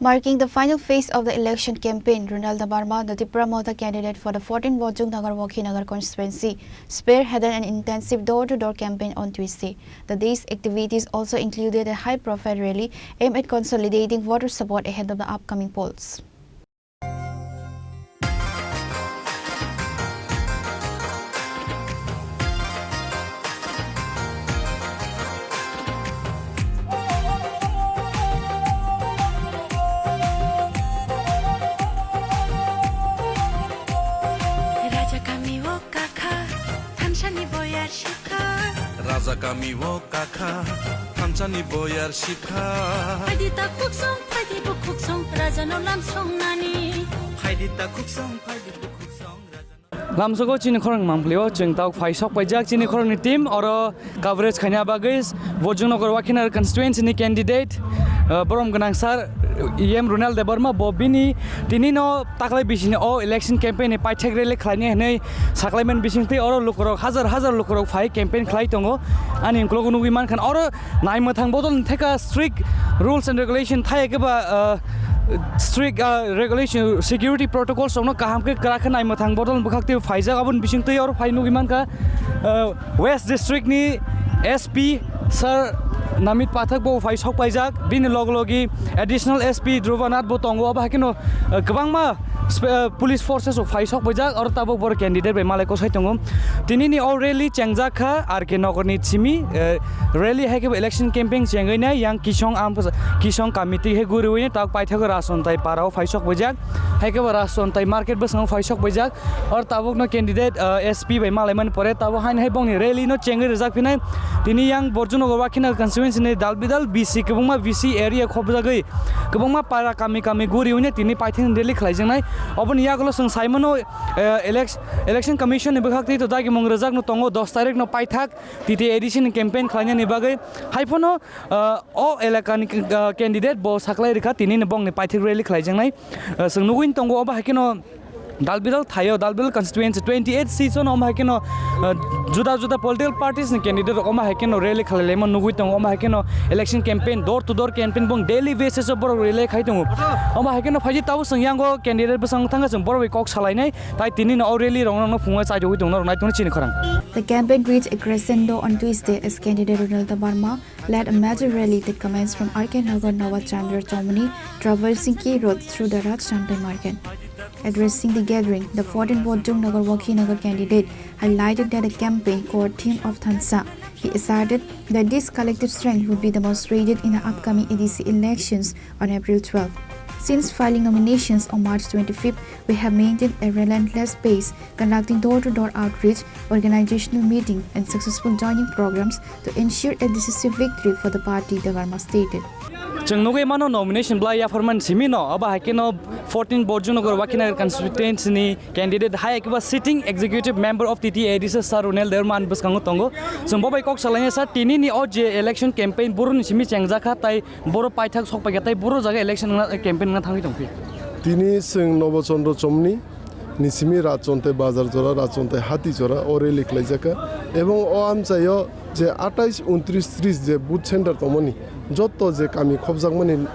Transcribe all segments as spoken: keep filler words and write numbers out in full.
Marking the final phase of the election campaign, Ronald Debbarma, the Tipra Motha candidate for the fourteen Bojong Nagar Wakhinagar constituency, spearheaded an intensive door-to-door campaign on Tuesday. The day's activities also included a high-profile rally aimed at consolidating voter support ahead of the upcoming polls. Raja kami o kakha, thansani boyar shikha. Raja kami o kakha, thansani boyar shikha. Phaidi ta khuksong, phaidi bukhuksong, raja no lam song nani. Phaidi ta khuksong, phaidi bukhuksong, raja no. Lamsogo chini khorang mangpli o, chwng tok phai sok paijak chini khorang ni team, oro coverage khaina bagwi Bojong Nagar Wakhinagar constituency ni candidate, uh, borom gwnang sir E M Ronald Debbarma, bo bini tini no taklai bisini o election campaign ni paithak rally khlaini hwnwi saklaiman bisingtwi oro lukurok hazar hazar lukurok phai campaign khlai tongo. Ani ukulok nugwi mankha oro naimwthang bodol theka strict rules and regulation thai khe ba, uh, strict, uh, regulation security protocols rokno kaham khe kwrak khe naimwthang bodol bwkhak twi phaijak aboni bisingtwi oro phai nugwi mankha. Uh, West District ni S P Sir Namit Pathak bo phai sok paijak, bini log logi Additional S P Dhruva Nath bo tongo, abo haikhe no, uh, kwbangma spe-, uh, police forces rok phai sok paijak, oro tabuk borok candidate bai malai kosai tongo. Tini ni o rally chengjak kha R K Nagar ni simi, uh, rally haikhe bo election campaign chengwi nai yang Kisong am-, Kisong committee hai guriwi nai tabuk paithago Rajchontai para o phai sok paijak, haikhe bo Rajchontai market bwskango phai sok paijak. Or tabuk no candidate, uh, S P bai malai mani pore tabuk haini hai bongni rally no chengwi rijak phinai. Tini yang Borjunogo Wakhina constituency ni dal bidal B C kwbangma B C area khobjagwi kwbangma para kami kami guri wngya tini paithak rally khlaijaknai. Oboni yagulo chwng saimano, uh, elec-, election commission ni bwkhak twi to dagimung rijak no tongo dos tarikh no paithak T T A D C ni campaign khlainani bagwi. Haiphano, uh, o elakani, uh, candidate bo saklai rikha tini ni bongni paithak rally khlaijaknai. Uh, chwng nugwi tongo obo haikhe no Dalbidal thaio, Dalbidal constituency twenty eight seats ono omo hai kheno, uh, juda juda political parties ni candidate rok omo hai kheno rally khalai laima nugwi tongo, omo hai kheno election campaign, door to door campaign bong daily basis o borok rally khai tongo. Omo hai kheno phaidi tabuk chwng yango candidate bwskango thangkha chwng borok bai kok salainai, tai tini no o rally rok no phungo chaijagwi tongo norok nai tongo chini khorang. The campaign reached a crescendo on Tuesday as candidate Ronald Debbarma led a major rally that commenced from R K Nagar Nawab Chandra Chowmani, traversing key roads through the Rajchantai market. Addressing the gathering, the fourteen Bojong Nagar Wakhinagar candidate highlighted that a campaign core theme of Thansa. He asserted that this collective strength will be demonstrated in the upcoming A D C elections on April twelfth. Since filing nominations on March twenty-fifth, we have maintained a relentless pace, conducting door-to-door outreach, organizational meeting, and successful joining programs to ensure a decisive victory for the party, Debbarma stated. Chwng nugwi mano nomination bwlai yapharmani simi no, abo hai kheno fourteen Borjunogo Wakhinagar constituency ni candidate hai khe sitting executive member of T T A D C sir Ronald Debbarma ni bwskango tongo. Chwng bo bai kok salainai sir, tini ni o je election campaign boro ni simi chengjak kha, tai boro paithak sok paikha, tai boro jaga election wngna, campaign wngna thangwi tongphi. Tini chwng Nobo Chandra Chowmani ni simi Rajchontai bazar jora, Rajchontai hati jora o rally khlaijak kha. Ebong o amchaio je atais, untris, tris je booth center tongmani, joto je kami khobjakmani,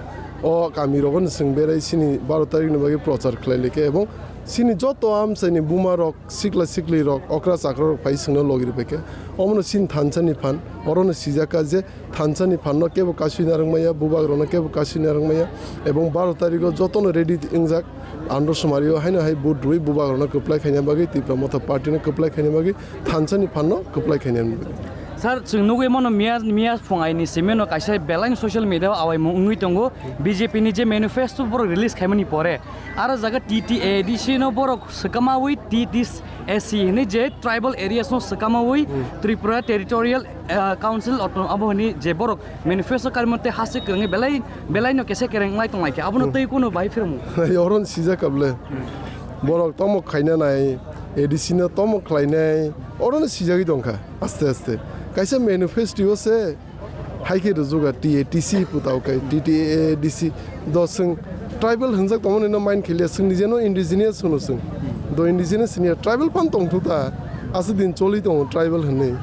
o kami rogo no chwng berai sini baro tarikh ni bagwi prochar khlai laikha. Ebong sini joto amchaini buma rok, sikla sikli rok, okra chakra rok phai chwngno logi rwbaikha. Omono chini thansa ni phan, oro no sijak kha je thansa ni phan no kebo kasui narwk maya, bubak rok no kebo kasui narwk maya, ebong baro tarikh o joto no ready wngjak, andro sumario haino hai vote rwi bubak rok no kwplai khaina bagwi, Tipra Motha party no kwplai khaina bagwi, thansa ni phan no kwplai khaina bagwi. Sir, chwng nugwi mano miya, miya phung aini simi no kaisa belai no social media o awaimung wngwi tongo, B J P ni je manifesto borok release khaimani pore, aro jaga T T A D C no borok swkamawi T T A C hinwi je tribal areas no swkamawi Hmm. Tripura Territorial, uh, Council auto-, abo hinwi je borok manifesto karwi mate hase kwrwngwi belai, belai no kese kereng lai tong laikha. Abono Hmm. tei kuno bai phirmu. Oron sijak kable. Borok tomo khaina nai, A D C no tomo khlainai, orono sijagwi tongkha aste aste. Kaisa manifesto o se hai khe rwjukha T A T C putao khe, T T A D C. Do chwng tribal hwnjak tongmani no mind khailia, chwng nijeno indigenous hwno chwng. Do indigenous hwnya, tribal phan tongthu ta. Aswk din choli tongo tribal hwnwi.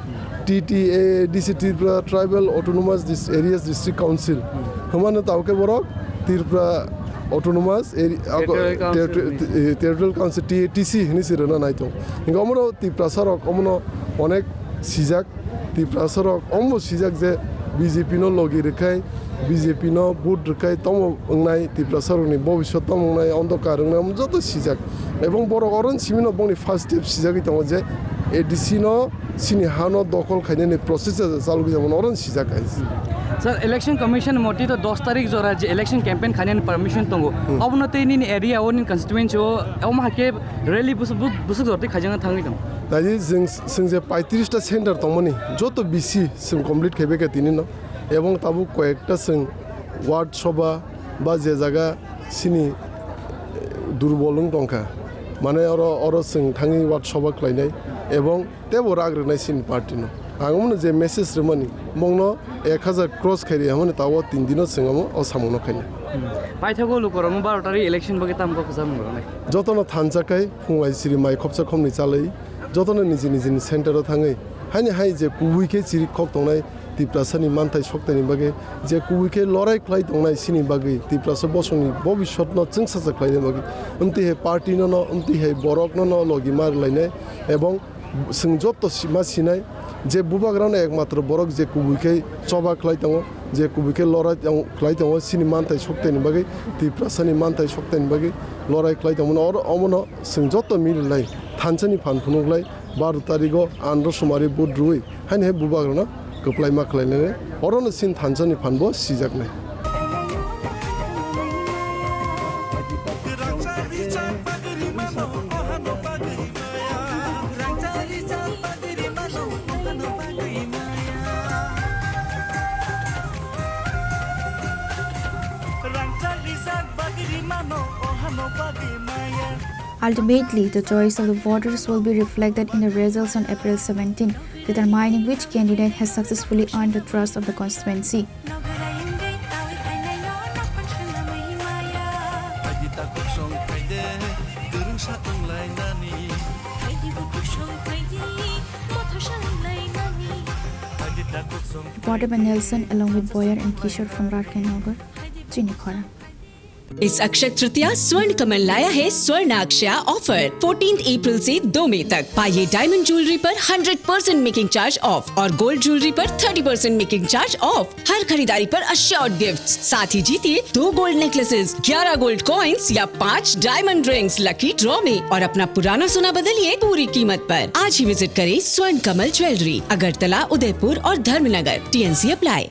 T T A D C, Tripura Tribal Autonomous Dis-, Areas District Council. Hwnmano tao khe borok Tripura Autonomous Area, Territorial Council. Territorial Council, T A T C hinwi se rwna nai tong. Hinkhe omono Tiprasa rok omono onek sijak, Tiprasa rok omo sijak je B J P no logi rwkhai, B J P no vote rwkhai tomo wngnai, Tiprasa rokni bobiswt tomo wngnai, ondokar wngnai, omo joto sijak. Ebong borok oro simino bongni first step sijagwi tongo je A D C no sini hano dokol khainani process chalogwi tongmani oro sijak hai. Sir, Election Commission moti to dos tarik jora je election campaign khainani permission tongo. Hmm. Obono tei nini area o, nini constituency o, omo hai khe rally busuk, bu-, busuk jora tei khaijak thangwi tongo. Daji jeng, jeng je paitris ta center tongmani, joto B C jeng complete khaibai kha tini no. Ebong tabuk koyekta jeng ward sobha ba je jaga sini, eh, durbol wng tongkha. Mane oro, oro jeng thangwi ward sobha khlainai. Ebong teibo rak rwnai sini party no. Ang omono je message rwmani, mongno ek hazar cross khairi hamani tawo tin dino chwng omo o samungno khainai. Hmm. Paithago lukurokno baro tari election bagwi tamo kok kwchangmung rwnai. Jotono thansa khai phunglai siri mai khopsa khomni chalai, jotono niji nijini center o thangwi, haini hai je kubui khe chiri khok tongnai Tiprasani manthai soktaini bagwi, je kubui khe lorai khlai tongnai sini bagwi, Tiprasa bosongni bobiswtno chwngsacha khlaina bagwi, omtwi hai party no no, omtwi hai borokno no logi ma rwlainai, ebong Chwng joto si-, ma sinai je bubagrano ekmatro borok je kubui khe choba khlai tongo, je kubui khe lorai tong-, khlai tongo, sini manthai soktaini bagwi, Tiprasani manthai soktaini bagwi lorai khlai tongmani oro, omono chwng joto mililai thansani phan phunukhlai baro tarigo andro sumari vote rwui haini hai bubagrano kwplai ma khlainai, orono chini thansani phanbo sijaknai. Ultimately, the choice of the voters will be reflected in the results on April seventeen, determining which candidate has successfully earned the trust of the constituency. Reported by Nelson along with Boyer and Kishore from Rarkai Nagar, Chinikhora. इस अक्षय तृतीया स्वर्ण कमल लाया है स्वर्ण अक्षया offer. Fourteenth अप्रैल से दो मई तक पाइए डायमंड ज्वेलरी पर hundred percent making charge off और गोल्ड ज्वेलरी पर thirty percent making charge off. हर खरीदारी पर अश्योर्ड गिफ्ट, साथ ही जीतिए दो गोल्ड नेकलेसेस, ग्यारह गोल्ड कॉइंस या पाँच डायमंड रिंग्स लकी ड्रॉ में और अपना पुराना सोना बदलिए पूरी कीमत पर। आज ही विजिट करें स्वर्ण कमल ज्वेलरी, अगरतला, उदयपुर और धर्मनगर। TNC apply.